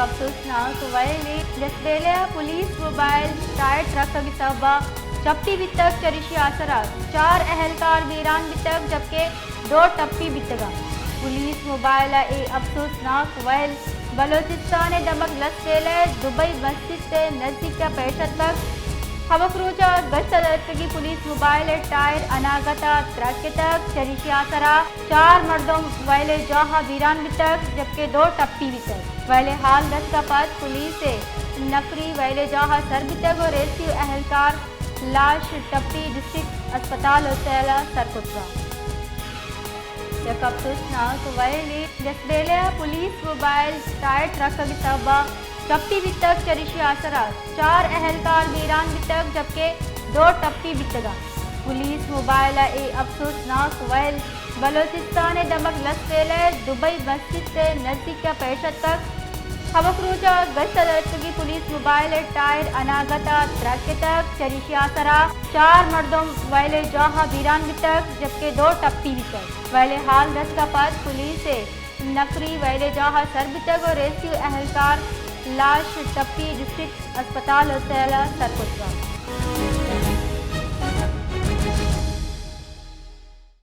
افسوسناک وئیلے، جسبیلہ ءَ پولیس موبائل ٹائر ترکگ ءِ سبب ءَ ٹپی بیتگ، چریشی ءِ آسر ءَ چار اہلکار بیران بیتگ، جبکہ دو ٹپی بیتگ اَنت۔ پولیس موبائل ءِ اے افسوسناک وئیل بلوچستان ءِ دمگ لسبیلہ ءِ دبئی مسجد ءِ نزیک ءَ پیش اتک۔ ہمک روچ ءَ گشت ءَ دراتکگیں پولیس موبائل ءِ ٹائر اناگت ءَ ترکتگ، چریشی ءِ آسر ءَ چار مردم وئیل ءِ جاہ ءَ بیران بیتگ، جبکہ دو ٹپی بیتگ۔ وئیل ءِ ہال رتک ءَ پد پولیس ءِ نفری وئیل ءِ جاہ ءَ سر بیتگ ءُ ریسکیو اہلکار لاش ٹپی ڈسٹرکٹ اسپتال ہسپتال ءَ سر کتگ۔ یک افسوسناک وئیلے، جسبیلہ ءَ پولیس موبائل ٹائر ترکگ ءِ سبب ءَ ٹپی بیتگ، چریشی ءِ آسر ءَ چار اہلکار بیران بیتگ، جبکہ دو ٹپی بیتگ اَنت۔ پولیس موبائل ءِ اے افسوسناک وئیل بلوچستان ءِ دمگ لسبیلہ ءِ دبئی مسجد ءِ نزیک ءَ پیش اتک۔ ہمک روچ ءَ گشت ءَ دراتکگیں پولیس موبائل ءِ ٹائر اناگت ءَ ترکتگ، چریشی ءِ آسر ءَ چار مردم وئیل ءِ جاہ ءَ بیران بیتگ، جبکہ دو ٹپی بیتگ۔ وئیل ءِ ہال رتک ءَ پد پولیس ءِ نفری وئیل ءِ جاہ ءَ سر بیتگ ءُ ریسکیو اہلکار لاش ٹپی ڈسٹرکٹ اسپتال ہسپتال ءَ سر کتگ۔